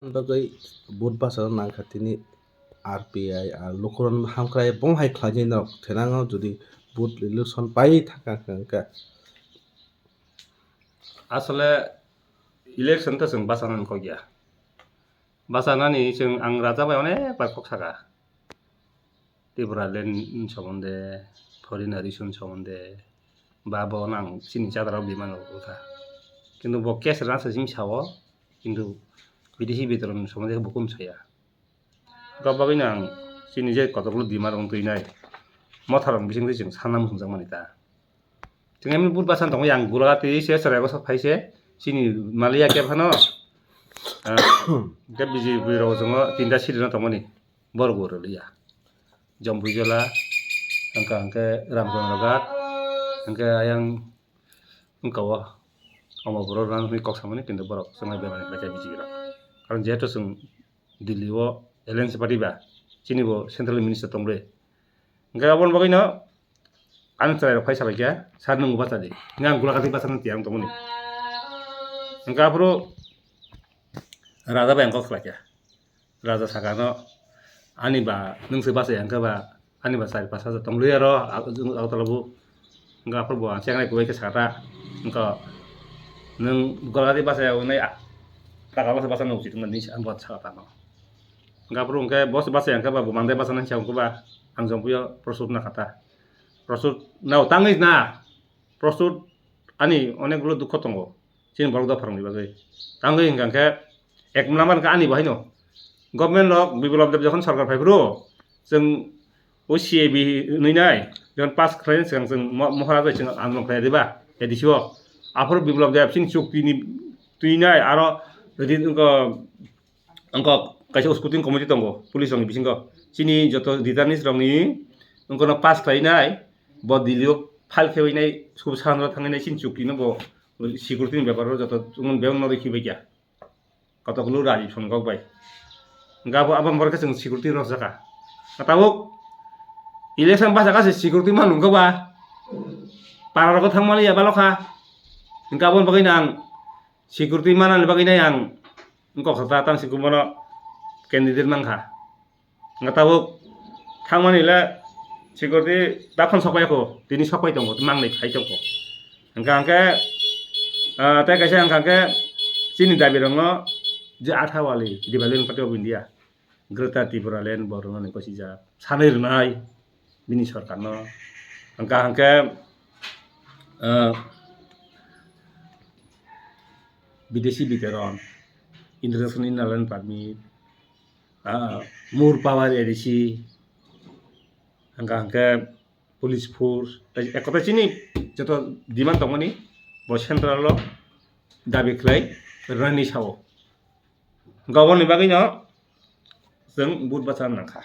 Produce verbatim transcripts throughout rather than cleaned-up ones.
Bagwi vote bachana nangkha tini R P I, ar Lukuron hamkrai bong hai khlainai norok thenango jodi vote election pai thangkha hwnkha. Asole election to chwng bachana nangkok ya. Bachanani chwng ang raja bai onek bar kok saka. Tipraland somonde, foreigner issue somonde, ba bo nang chini chadarok bimano wngkha. Kintu bo case rwna se simi sao, kintu bidesi bitoron somonde bo kunu saya. Gabagwino ang chini je kotoklo demand wng twi nai, motharok bisingtwi chwng sanna muchungjakmani ta. Chwng emni but bachana tongo, yang gulagati se chwraiko sok phai se, chini maliya khe phano, ah, khe B J P rok chwngno tinta seat rwna tongmani. Borok bo rwliya. Jompuijala, hwnkha hwnkhe Ramchandra Ghat, hwnkhe ayang wngka o omo borok rwna hwnwi kok samani, kintu borok chwngno bemani khlai kha B J P rok. Karon jehetu chwng Delhi o alliance party ba, chini bo central minister tong re. Hwnkhe aboni bagwino ani chwrai rok phai salai kha, "Sir, nwng bo bacha di." Hwnkhe ang gulagati bachana tiyang tongmani. Hwnkhe aphuru raja bai ang kok salai kha. Raja sakano, "Ani ba nwng se bachai hwnkhe ba, ani ba chari pash hajar tong liya ro, Ag-, Agartala bo." Hwnkhe aphuru bo ang chengnai kubai khe sakha ta, hwnkhe, "Nwng gulagati bachai ya hwnwi, ah, taka bachai bachana ucit wngkha," hwnwi ang bo sakha ta no. Hwnkhe aphuru hwnkhe bo se bachai hwnkhe ba bo mangde bachana hwnwi sa hwnkhe ba ang Jompuio Prosud na kha ta. Prosud nao tangwi na, Prosud ani onek gulo dukho tongo chini borok dopharokni bagwi. Tangwi hwnkha khe ek number hwnkha ani bo haino. Government rok Biplab Deb jokhon sorkar phai phuru chwng o C A B hwnwi nai jokhon pass khlaina swkang chwng mo-, Moharaja bai chwng andolon khlai diba A D C o. Aphuru Biplab Deb chini chukti ni twi nai aro ridi wngkha Wngkha kaisa scrutiny committee tongo police rokni bisingo. Chini joto returnees rokni wngkhano pass khlainai, bo Delhi o file khebainai, sub sahan rok thangnai, chini chukti no bo security ni bepar o joto wngmani bebak no rikhibai kha. Kotokulu Rajiv Songkok bai. Hwnkhe abo, abo borok khe chwng security rwjakha. Tabuk election bachakha se security ma nungkha ba. Para rogo thangmani ya balokha. Hwnkhe aboni bagwi no ang security manani bagwi nai ang wngkok kha ta, tamo se kumono candidate mankha. Hwnkhe tabuk thangmani le security daphano sokpai kho, tini sokpai tongo, mangnai khai tongo. Hwnkha hwnkhe, ah, tei kaisa hwnkha hwnkhe chini dabi rokno je Athawale Rebellion Party of India, Greater Tipraland bo rwnani kosijak, sanwi rwnai bini sorkarno. Hwnkha hwnkhe, ah, bidesi bitoron, International Inner Line Permit, ah, more power A D C, hwnkha hwnkhe police force, tei ek kotha chini joto demand tongmani bo central o dabi khlai rwnani sao. Hwnkha aboni bagwino chwng vote bachana nangkha.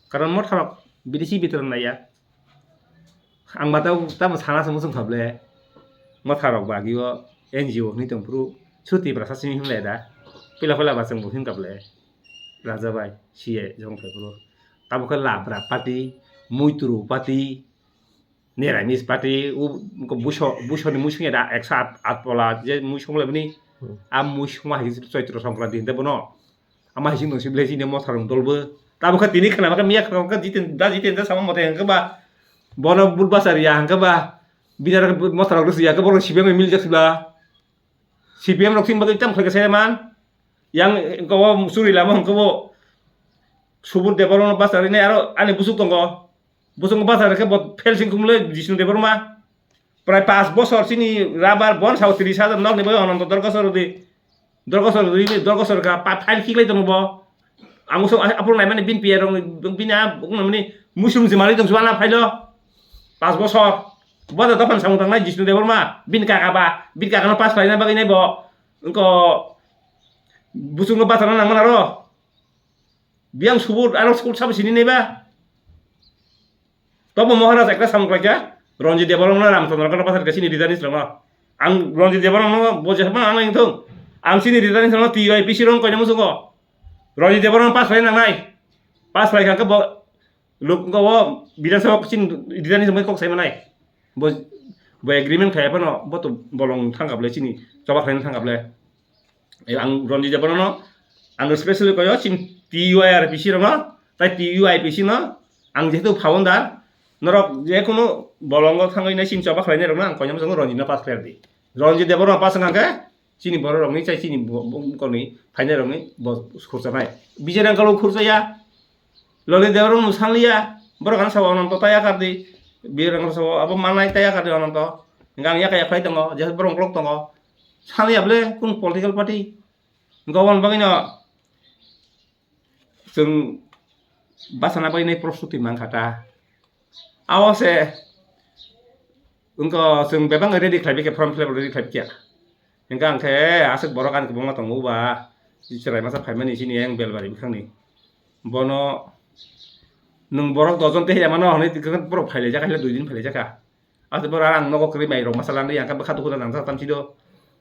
Karon motharok bidesi bitoron naiya. Ang ba tamo, tamo sana se muchung kha ble. Motharok bagwi o N G O hwnwi tong phuru, "Su Tiprasa simi himlai da? Puila puila ba chwng bo himkha ble." Raja bai C A jong phai phuru. Tamo khe Labra party, Muituru party, Niramis party, u, buso, busoni muisung ya da ekso at, at pola je muisung le bini. Hmm. A muisung hai Chaitro Songkranti hinde bono. Ama hai sing tong si ble chini motharok dol bo. Tamo khe tini khna khe miya khna khe Jiten, da Jiten da sama mote hwnkhe ba. Bono vote bachari ya hwnkhe ba. Bini aro motharok rwsi ya khe bono C P M mil jak sibla. C P M rok sing bagwi tam khlai khe se man. Yang ko wo suri lama hwnkhe bo Subur Debbarma bachari nai aro ani busuk tongo. Busuk bachari khe bo fail sing kumle Jishnu Debbarma. Prai pas bosor chini rabar bon sao tris hajar nok ni bai Ananto Dorkosor di. Dorkosor di, Dorkosor ka pa file khiklai tongo bo. Ang so apul nai mani bin P R rong bini a nang mani musum jimari tong suana file o. Pas bosor. Bo da dokan samung tang nai Jishnu Debbarma. Bin kaka ba, bin kaka no pas khlai na bagwi nai bo. Engko busuk no bachar nang mana ro. Biang subur, aro subur sabo sini neba. Tobo Maharaj ekta samung klaikha, Ranjit Debbarma no Ramchandra Ghat no pasar kha chini returnees rokno. Ang Ranjit Debbarma no bo je phano ano ingthung. Ang chini returnees rokno T Y P C rong koina muchungo. Ranjit Debbarma pass lai nangnai. Pass lai kha khe bo luk ko wo Bidhan Sabha chini returnees rok kok sai manai. Bo, bo agreement khai phano bo to bolong thang kable chini choba khlaina thang kable. Ang Ranjit Debbarma no Ang specially koyo chini T U I R P C rokno, tai T U I P C no ang jehetu founder, norok jekunu bolongo thangwi nai chini choba khlainai rokno ang koinama swngo Ranjit no pass khlai di. Ranjit Debbarma pass wngkha khe chini borok rokni chai chini bo-, bo-, bokni phainai rokni bo khurchanai. Bijay Rangkal bo khurchaya, Lalit Debbarma no sangliya, borok ano sabo Ananto taya kardi, Bijay Rangkal sabo abo manai taya kardi Ananto. Hingke ang yakha yakhlai tongo, jehe borok ukolok tongo. Sangliya bole kunu political party. Hingke oboni bagwino chwng bachana bagwi nai prostuti mankha ta. Abo se wngkha chwng bebak ready khlaibaikha, form fill up ready khlaibaikha. Hingke ang khe aswk borok ani kwbangma tongo ba, chwrai masa phaimani chini yang Belbari bwkhakni. Bono nwng borok dojon tei ya mano hwnwi borok phailaijak, haila dui din phailaijak kha. Ate borok ang nogo kwrwi mai rok masa langdi, ang khe bwkha dukhu da nang jak tam chido.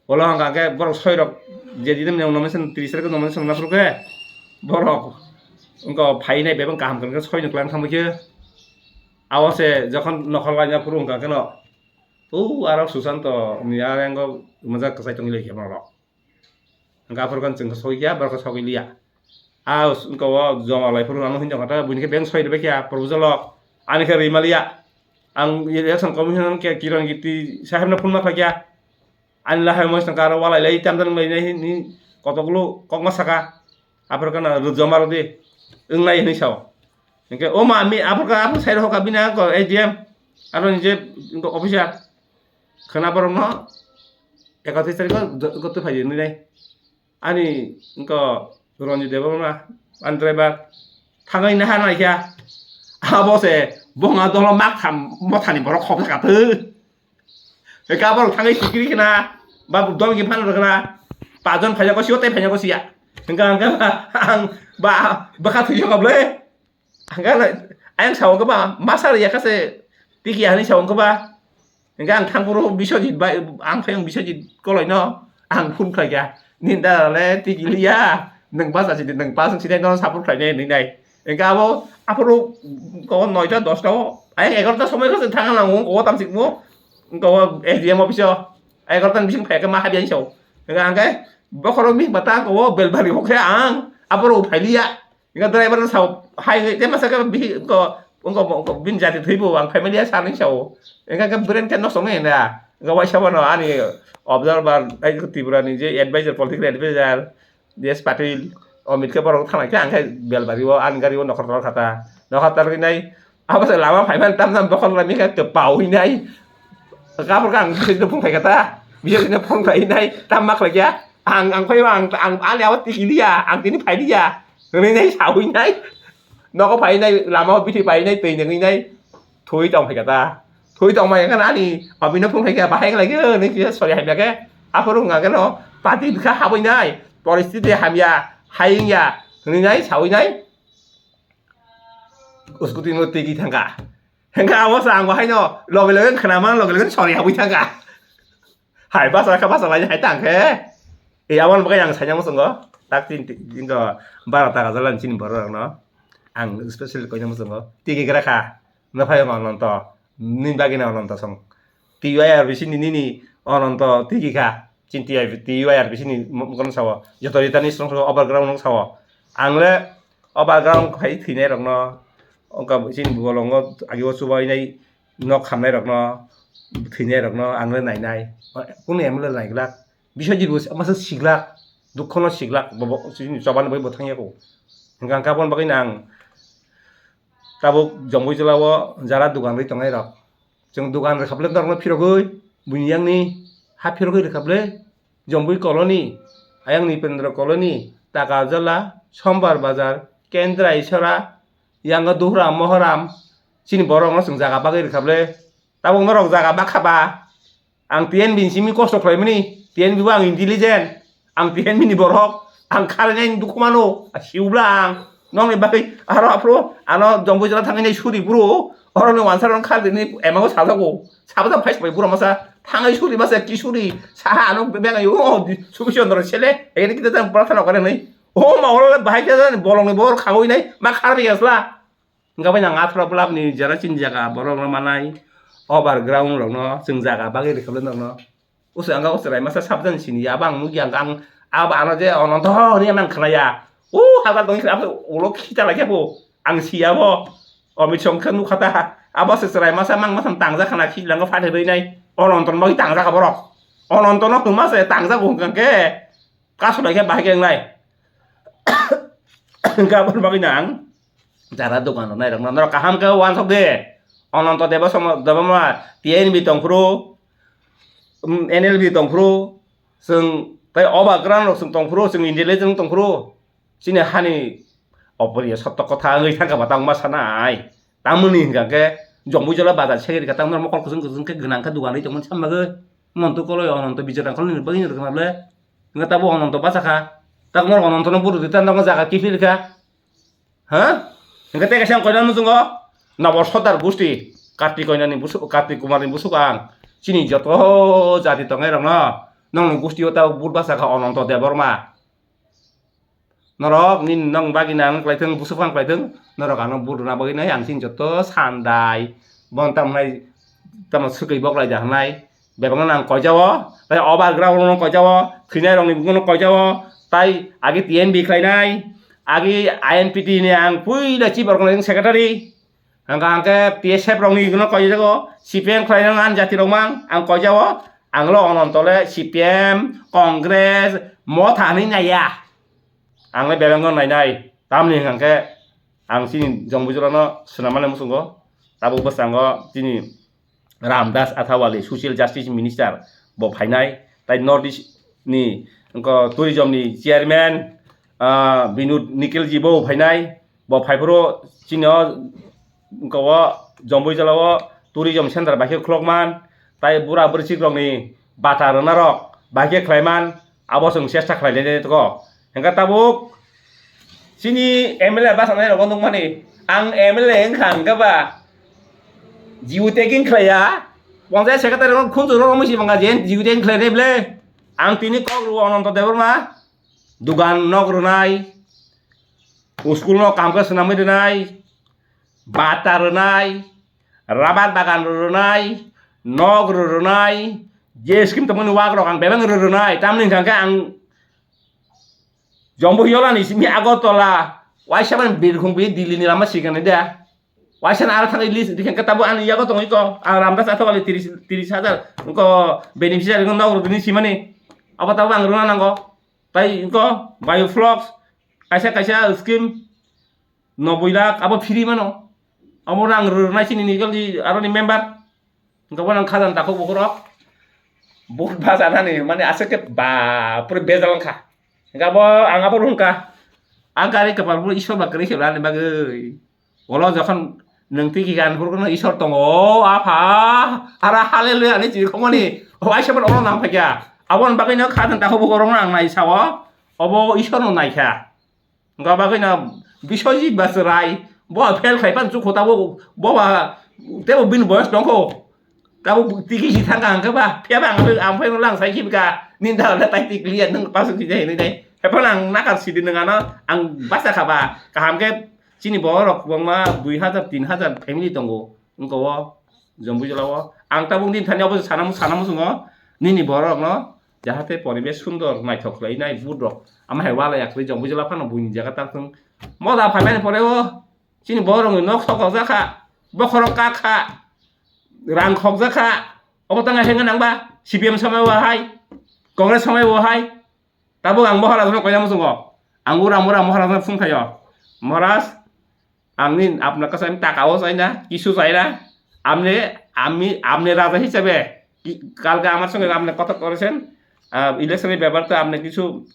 Olo hwnkha khe borok soi rok je din nomination tris tarik nomination na phuru khe borok wngkha phainai bebak kaham kwrwng khe soi no kwlang thangbai khe. Abo se jokhon nokhor laina phuru hwnkha khe no, o aro Susanto ni arengo mojak kwchai tongwi lai khe borok. Hwnkhe aphuru khe chwng khe sogwi kha, borok khe sogwi liya. A wngkha o joma lai phuru ano hinwi tongkha, buini khe bank soi rwbaikha proposal o, ani khe rwima liya. Ang election commission khe Kiran Kirti saheb no phone ma khlaikha. Ani lahai moi tongkha aro walai lai tamjani lai nai hinwi kotoklo kokma saka. Aphuru khe no rwjoma rwdi, wngnai hinwi sao. Hwnkhe o ma mi aphuru khe aphuru sai rokha bini A D M aro ni je officer khwna borok no ekatris tarikh o joto phai di hinwi nai. Ani wngkha Ranjit Debbarma, ani driver, thangwi naha naikha. Abo se bonga dolo mak tham mothani borok khop kha twi. Hwnkhe abo rok thangwi sikiri khna, ba dol ki phano rwkna, pajon phaijak o siyo tei phaijak o siya. Hwnkhe ang khe ba, ang ba bwkha thwi jokha bwle. Hwnkhe ano ayang sao wngkha ba, masa rwya kha se tiki ya hinwi sao wngkha ba. Hwnkhe ang thangphuru Biswajit bai, ang phai ang Biswajit koloino ang phone khlaikha. Nini dara le tiki liya, nwng basa sidi, nwng pass wng sinai, nono support khlainai hinwi nai. Hwnkhe abo aphuru ko noita dosta o, ayang egarota somoi khe chwng thangna nango, o tamsik mo, wngkha o S D M office o, egarota ni bising phai khe ma habya hinwi sao. Hwnkhe ang khe bokhorok mih bata wngkha o Belbari o khe ang aphuru phai liya. Hingke driver no sao, hai hingke te masa khe bihi wngko, wngko, wngko bini jati thwibo ang family ya sanwi sao. Hingke khe brain khe nosto wngnai na. Hingke waisa bono ani observer, ai Tripura ni je advisor, political advisor, D S Patil, Amit khe borok thangnaikhe ang khe Belbari o ani gari o nokhor tor kha ta. Nokhor tor rinai abo se lama phaiman tam tam bokhol lamikha kwpao hinai. Kabor khe ang bising no phone khaikha ta. Bising no phone khainai tam ma khlaikha. Ang, ang phaiba ang, ang ani abo tiki liya, ang tini phai liya. Hwnwi nai sawi nai. Nogo phai nai, lama o bithi phai nai, twi nangwi nai. Thui tong phai kha ta. Thui tong phai kha ani, abino phung khai kha, bahai khlai khe, nini kisa sori hamya khe. Aphuru wngkha khe no, pati bwkha habwi nai. Poristiti hamya, hai wngya. Hwnwi nai, sawi nai. Uskuti no tigi thangkha. Hengkha abo sa ang bahai no, loge loge khna mang, loge loge sori habwi thangkha. Hai basa kha basa lai hai tang khe. E abon bagai ang saina musungo. Tak tin tin to bara taka jalan chini borok no. Ang special koina musungo. Tigi gra kha. Na phai ma non to. Nin bagi na non to song. T Y R B C ni nini onon to tigi kha. Chin T Y R B C ni mo-, mokon sao. Joto rita ni song song overground no sao. Ang le overground khai thwinai rok no. Ongka chini bolongo agi o chubainai. Nok hamnai rokno, thwinai rokno ang le nainai. Kunu M L A naiglak. Biswajit bo masa siglak, dukhono siglak, bo, bo, chini chobani bai bo thangya kho. Hingkha hingkha aboni bagwi no ang tabuk Jomboijwla o jara dugan rwi tongnai rok. Chwng dugan rwkhaple norokno phirogwi, buini yakni ha phirogwi rwkhaple, Jomboi colony, ayang Nipendra colony, Takarjala, Sombar Bazar, Kendra Isora, yang Duhra Mohoram, chini borok no chwng jaga bagwi rwkhaple. Tabuk norok jaga bakha ba, ang T N B ni simi kosto khlaimani, T N B bo ang intelligent, ang T N B ni borok, ang kharnai dukhu mano, siubla ang, nokni bagwi aro aphuru ano Jomboi jora thangwi nai suri bro, oro ni wansa rok khardi ni ema o sajago, sabajak phai sabai bura masa, thangai suri masa ki suri, saha ano bengai o, subi chondro sele, egini kita jang prathana kore nai, o ma oro bahai khe bolong ni bor khagoi nai, ma kharbi asla. Hingkha bai nang athra blap ni jara chini jaga borok no manai, overground rok no chwng jaga bagwi rwkhaple norok no. Usu ang o chwrai masa sabjani sini ya, abang nukya ang, Abo ano je Ononto hwnwi ang khnaya. O hagal tongwi khna abo ulo khita lai khe bo. Ang siya bo. Omit song khe nukha ta. Abo se chwrai masa mang masa tangjak khna khilango phathe rwi nai. Ononto no bagwi tangjak borok. Ononto no hwnma se tangjak hwnkha khe. Kasu lai khe bahai khe wngnai. Hwnkha aboni bagwi no ang jara dogan rok nai rok no norok kaham khe uansuk de. Ononto Debasoma, Debbarma, T N B tongphuru, um, N L B tongphuru, chwng tei oba gran rok chwng tongphuru, chwng intelligent tongphuru, chini hani oporiya sotto kotha wngwi thangkha ba tangma sanai. Tamoni hwnkha khe Jombuijala bazar segri ka tangma mokol kwchwng kwchwng khe gwnang khe dogan rwi tongmani sammagwi. Monto koloi Ononto bijak rang koloni bagwi rwkha nable. Hwnkha tabo Ononto bachakha. Tamo Ononto no buru di tang jaga kiphilkha. Ha? Hingke tei kaisa ang koinani muchungo Nabor Sodar Gusti, Kartik koinani busuk, Kartik Kumarni busuk ang. Chini joto jati tongnai rokno, nongni gusti o ta but basa kha Ononto Debbarma. Norok nini nong bagwi nang khlaithwng, busuk phang khlaithwng, norok ano but rwna bagwi nai ang chini joto sandai, bon tamnai, tamo swkwi boklai da hwnai. Bebakno ang koijao, tai obar gra rokno koijao, thwinai rokni bukuno koijao, tai agi T N B khlainai, agi I N P T ni ang puila chief organizing secretary, hwnkha hwnkhe T S F rokni no koijago, C P M khlainai ang jati rok mang, ang koijao, ang lo Ononto le C P M, Congress, Motha hinwi naiya, ang le bebakno nainai, tamni hwnkha hwnkhe ang chini Jombuijala no swnam mani muchungo, tabuk bwskango chini Ramdas Athawale, Social Justice Minister, bo phainai, tai North East ni wngkha tourism ni chairman, ah, Binod Nikhilji bo phainai, bo phaiphuru chini o wngkha o Jombuijala o tourism center bai khe khulokman, tai bura bwrwichik rokni bata rwna rok bai khe khlaiman, abo chwng chesta khlai lai tongkho. Hwnkhe tabuk chini M L A bwskanai rokno nukmani, ang M L A wngkha hwnkhe ba jiu taking khlaiya, ponchayat secretary rok khunju rok misi bangkha je jiu taking khlainai ble. Ang tini kok rwo Ononto Debbarma, dugan nok rwnai, school no kaham khe swnamwi rwnai, bata rwnai, rabar bagan rwnai, nok rwnai, je scheme tongmani wak rok ang bebak rwnai, tamni hwnkha khe ang Jombuijala ni simi Agartala, waisa mani Birkhung bi Delhi ni lama sikani da. Waisa na aro thangwi list rikhe khe tabuk ani yago tongwi ko. Ang Ramdas Athawale tiris, tiris hajar ko beneficiary ko nok rwdini simani. Abo tabuk ang rwna nango. Tai ko bioflocs kaisa kaisa scheme noboi lakh abo free mano. Abo rang rwnai chini ni aroni member. Hwnkhe bono khajani takhuk bukhuk rok vote bajanani mane aswk khe ba puri bejal wngkha. Hwnkhe abo ang abo wngkha. Ang gari kwpal phuru Ishwar ba kwrwi khe ani bagwi. Ulo jokhon nwng twi khe ani phuru Ishwar tongo, o apha, ara hallelujah ani chirikhokmani. O waisa bono oro nang phaikha. Aboni bagwino khajani takhuk bukhuk rokno ang nai sao. Obo Ishwarno naikha. Hwnkha bagwino Biswajit Bachrai, bo fail khai pan chukho tabuk, bo ba tebo bini boyos tongkho. Tabuk tiki si thangkha hwnkhe ba, phiya ba ang, ang phai lang sai khibika, nini dal da tai tikliya nwng pasuk si jai hinwi dai. Hephano ang nakar sidi nwng ano, ang basa kha ba, kaham khe chini borok kwbangma dui hajar, tin hajar family tongo. Wngkha o, Jombuijala o. Ang tabuk nini thani obo sana, sana muchungo, nini borok no, jahate poribesh sundor, naithok khlai nai vote rok. Ama hai wala yakhli Jombuijala phano buini jaga tak thung. Moda phaimani pore o, chini borok ni nok sok kokjak kha, bokhorok kak kha, rang khokjak kha. Obo tang hengna nang ba, C P M somai o hai, Congress somai o hai. Tabuk ang Maharaj no koina muchungo. Ang ura mura Maharaj no phung thaio. Maharaj, ang nin apna kasa taka o chaina, kisu chaina. Amne, ami, amne raja hisabe, ki-, kalke amar songe amne kotha korechen, ah, election ni bepar te amne kichu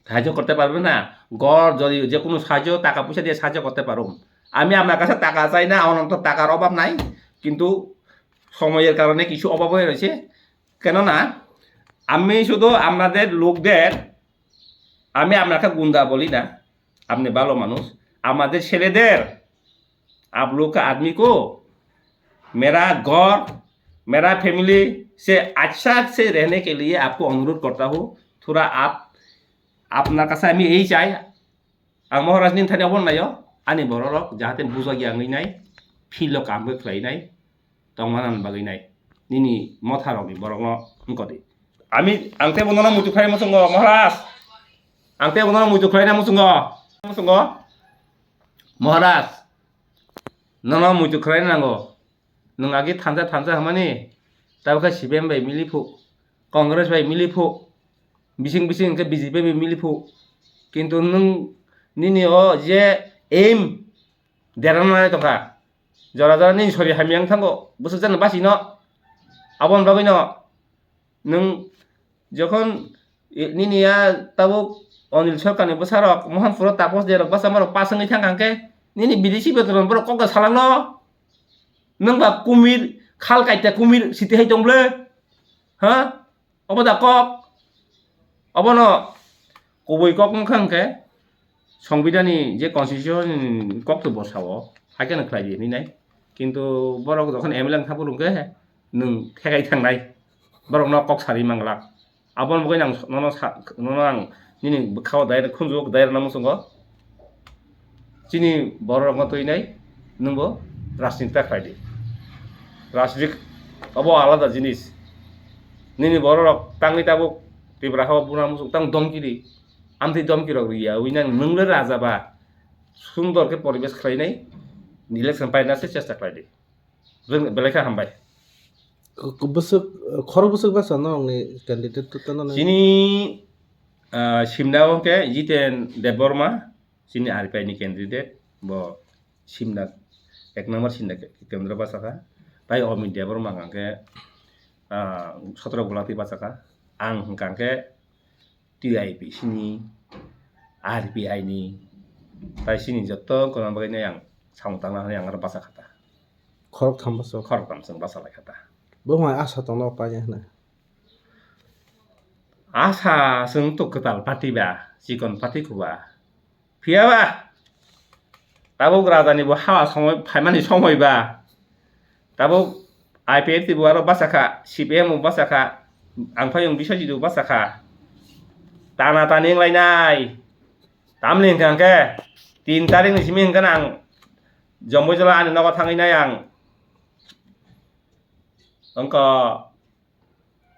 sahajyo korte parbe na. Gor jodi je kono sahajyo, taka poisa diye sahajyo korte parum. Ami apna kasa taka chaina, ononto takar obab nai. Kintu somoyer karone kichu obab oi roiche. কেননা আমি শুধু আপনাদের লোকদের, আমি আপনাকে গুন্ডা বলি না, আপনি ভালো মানুষ। আমাদের ছেলেদের, आप लोग का आदमी को मेरा घर, मेरा फैमिली से अच्छा से रहने के लिए आपको अनुरोध करता हूँ। थोड़ा आप, আপনার কাছে আমি এই চাই, Ang Maharaj ni thani obo naio, ani borok rok jahate bujagya wngwi nai, field o kaam khe khlai nai, tongmani bagwi nai, nini motha rok ni borok no wngkha di. Ami ang tei bono muitu phai muchungo Maharaj, Ang tei bono muitu khlaina muchungo. Muchungo. Maharaj, nono muitu khlaina nango. Nwng agi thansa thansa hwnmani, tabukhe C P M bai miliphu, Congress bai miliphu, bising bising hwnkhe B J P bai miliphu. Kintu nwng nini o je aim derana nai tongkha. Jora jora nini sori hamya wng thango, bwswk jani basino. Aboni bagwino nwng jokhon i-, nini ya tabuk Anil Sarkarni bwsarok, Mohanpuro Tapos Derok bwsa borok pass wngwi thangkha hwnkhe, nini bidesi beton borok kokno salangno. Nwng ba kumir, khal kaita kumir siti hai tong ble? Ha? Obo da kok? Obono kubui kok wngkha hwnkhe, Songbidani je constitution ni kok to bosao, haikhe no khlai di hinwi nai. Kintu borok jokhon M L A wngkha phuru hwnkhe nwng thekai thangnai. Borokno kok sari manglak. Aboni bagwi ang nono sa-, nono ang nini bwkhao dai khunjugo dai rwna muchungo. Chini bororokno twi nai nwngbo rajniti ta khlai di. Rajniti obo alada jinis. Nini bororok tangwi tabuk Tripura hao buna muchung tang domki di. Amtwi domki rok riya wi nang nwng le raja ba sundor khe poribesh khlai nai election paina se chesta khlai di. Belai khe hambai. K-, k-, bwswk, khorok bwswk basa norokni candidate to tano nai? Chini, ah, Simna o khe Jiten Debbarma, chini R P I ni candidate, bo Simna, ek number Simna ke-, kendro basa kha. Tai Amit Debbarma hwnkha khe, ah, sotro Golati basa kha. Ang hwnkha khe T I P C ni, R P I ni, tai chini joto wngkha bagwi nai ang samung tangna hwnwi ang aro basa kha ta. Khorok tham bosor. Khorok tham chwng basa lai kha ta. Bo hai asa tongno painai hwnwi. Asa chwng to kwtal party ba, chikon party kho ba. Phiya ba, tabuk raja ni bo hawa somoi phaimani somoi ba. Tabuk I P F T bo aro basa kha, C P M bo basa kha, ang phai wng Biswajit bo basa kha. Tana tani wng lai nai. Tamni hwnkha hwnkhe tin tarik ni simi hwnkhe ang Jomboijola ani nogo thangwi nai ang. Wngkha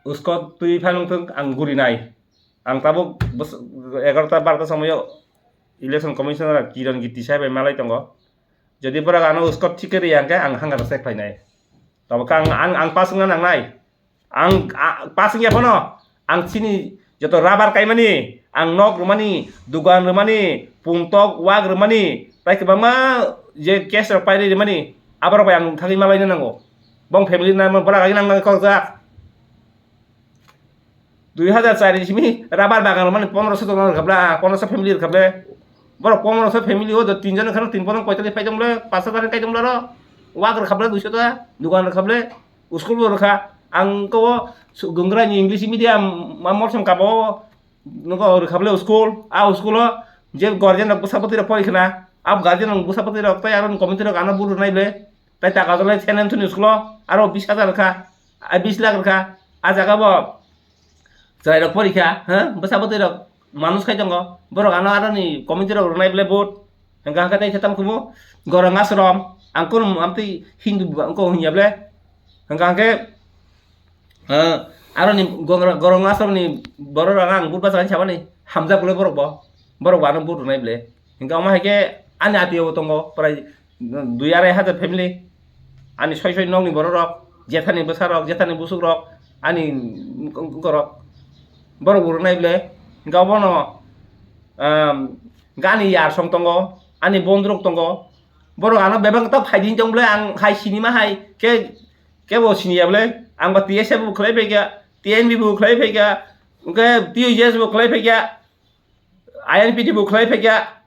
uskot twi phan wngthung ang guri nai. Ang tabuk bwswk egarota barota somoio election commissioner Kiron Gitti sahibai malai tongo. Jodi borok ano uskot thik khe riya hwnkhe ang hangara se khlainai. Tabuk ang, ang, ang pass wngna nangnai. Ang, a, pass wngya phano ang chini joto rubber kaimani, ang nok rwmani, dugan rwmani, pungtok wak rwmani, tai kwbangma je case rok pairwi rwmani, aborok bai ang thangwi malaina nango. Bong family nang, borok agini nang nang korjak. Dui hajar char ni simi rubber bagan rwmani pondroso tongo rwkha bla, pondroso family rwkha ble. Borok pondroso family o tinjon kheno tin pondro poitali phai tong ble, pash hajar kai tong ble aro. Wak rwkha ble duiso ta, dugan rwkha ble, school bo rwkha. Ang ko o su-, Gungrai ni English medium ma morsong kabo o nogo rwkha ble school. A school o je guardian rok bwsa bwtwi rok pori khna, a guardian rok bwsa bwtwi rok tei aro committee rok ano buru nai ble. Tai taka jolai Saint Anthony school o aro bis hajar rwkha, a bis lakh rwkha. A jaga bo chwrai rok pori kha, ha? Bwsa bwtwi rok manus khai tongo. Borok ano aroni committee rok rwnai ble vote. Hwnkha hwnkhe tei khe tamo khumu gorong asrom. Ang kunu amtwi Hindu ba wngkho hwnya ble. Hwnkha hwnkhe, ah, aroni gorong, gorong asromni borok rok ang vote bachani sabani hamjak ble borok bo. Borok bo ano vote rwnai ble. Hwnkha omo hai khe ani ati o tongo prai dui arai hajar family, ani soi soi nokni borok rok, jethani bwsa rok, jethani busuk rok, ani wng-, wngkor rok, borok bo rwnai ble. Hwnkhe obono, um, ani yar song tongo, ani bondhu rok tongo, borok ano bebak tak phai di tong ble, ang hai sinima hai khe, kebo siniya ble, ang ba T S F bo khlai phaikha, T N B bo khlai phaikha, hwnkhe T U J S bo khlai phaikha, I N P T bo khlai phaikha,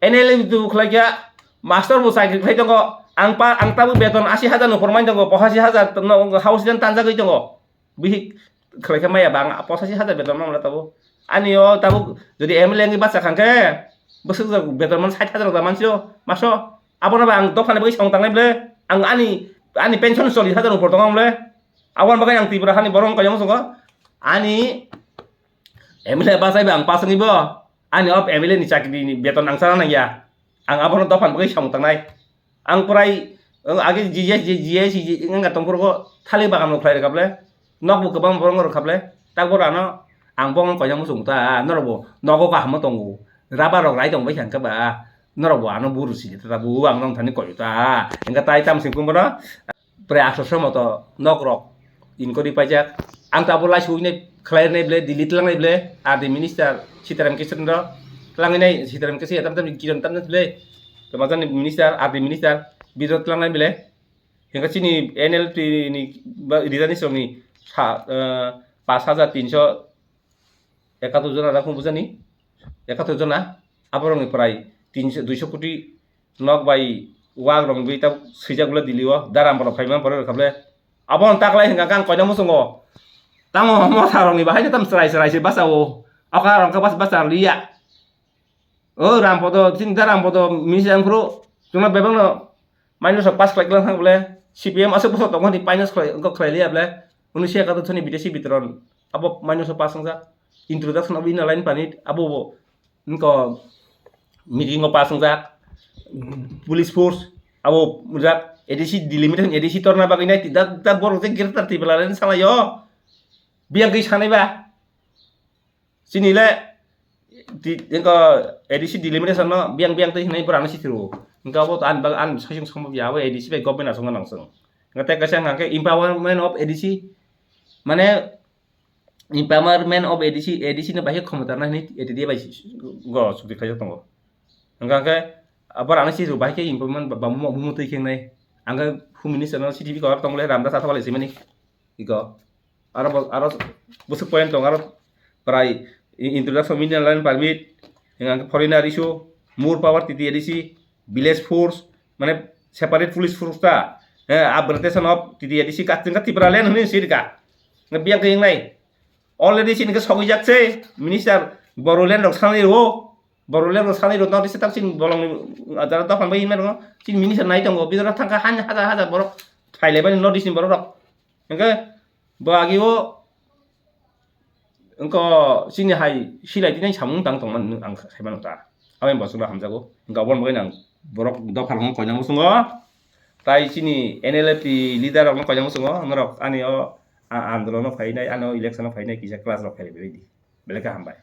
N L M tu khlai kha, master bo chakri khlai tongo. Ang pa, ang tabuk beton asi hajar no phormai tongo, pochashi hajar no house rent tanjagwi tongo. Bihik khlai kha maya ba ang pochashi hajar beton mangla tabuk. Ani o tabuk jodi M L A wngwi bacha khang khe, bwswk jok beton man sait hajar da mansi o maso. Abono ba ang dophani bagwi song tangnai ble. Ang ani, ani pension chollish hajar upor tongo ble. Aboni bagwi ang Tripura hani borok wngkha yang songo. Ani M L A bachai ba ang pass wngwi bo. Ani o M L A ni chakri ni beton ang chana nangya. Ang abono dophani bagwi samung tangnai. Ang prai, ang age G S, G S, G S wngkha tongphuru thali bagan bo khlai rwkha ble. Nok bo kwbang borok rwkha ble. Tak bo rano Ang bo wng koina muchung ta, norok bo nogo kaham tongo. Rubber rok rai tong bai kha hwnkhe ba, norok bo ano buru si ta bu, ang nong thani koi ta. Hwnkhe tai tam sing kung bono, prai aso somo to nok rok inquiry paijak. Ang ta bo lai sui nai khlai nai ble, Delhi tlang nai ble, R D minister Sitaram Kisan ro tlang nai, Sitaram Kisan tam tam kiron tam nai ble. Tama jani minister, R D minister, bidro tlang nai ble. Hingke chini N L T ni ba rijani songni sa, eh, pas hajar tinso ekatur jona da khung bujani, ekatur jona, aborokni prai tinso, duiso koti nok bai wak rok bai ta swijak bwle Delhi o, daram borok phaima borok rok kha bwle. Abo ang taklai hingka kang koina muchungo, tamo motha rokni bahai tam chwrai chwrai se basa o, oka rok khe bas basa liya. O Rampodo, chini da Rampodo misi ang phuru, chwngno bebakno minus rok pass khlai klang thang bwle, C P M aswk bwswk tongmani minus khlai, wngkha khlai liya bwle, unisya kato thani bidesi bitoron, abo minus rok pass wngjak, introduction of inner line permit, abo bo, wngkha meeting o pass wngjak, police force, abo wngjak, A D C delimitation, A D C torna bagwi nai, da, da borok je greater Tipraland salaio, biyang khe sanai ba. Chini le di, engko A D C delimitation no biyang biyang tei hinwi borok ano sitiro. Engka abo to ani bag-, ani saichung songbo ya, abo A D C bai government asongo nang song. Engka tei kaisa hwnka khe empowerment of A D C, mane empowerment of A D C, A D C no bahai khomota rwna hinwi A D C bai go chukti khaijak tongo. Engka khe abo ano sitiro bahai khe empowerment ba, ba, mo, mo twi khe wngnai. Engka home minister no sitiri kok tongmole Ramdas Athawale simani. Iko. Aro bo, aro bwswk point tongo, aro prai i-, introduction of inner line permit, hingkha khe foreigner issue, more power T T A D C, village force, mane separate police force ta, eh, upgradation of T T A D C, ka, chwng kha Tipraland hwnwi sirika. Biyang khe wngnai. Already chini khe sogwijak se, minister Bodoland rok sanai rwo, Bodoland rok sanai rwo, north east tak chini bolongni, ah, jara dophan bai himnai rwo, chini minister nai tongo, bidoro thangkha han hajar hajar borok thailaibani north east ni borok rok. Hingke bo agi o wngkha chini hai silai tini samung tang tongmani ang khaimano ta. Aboni bo chwngno hamjago. Hingke aboni bagwi ang borok dopha rokno koinang muchungo. Tai chini N L F T leader rokno koinang muchungo. Norok ani o a-, andolono phainai, ano election o phainai kisa class rok khailaibai di. Belai khe hambai.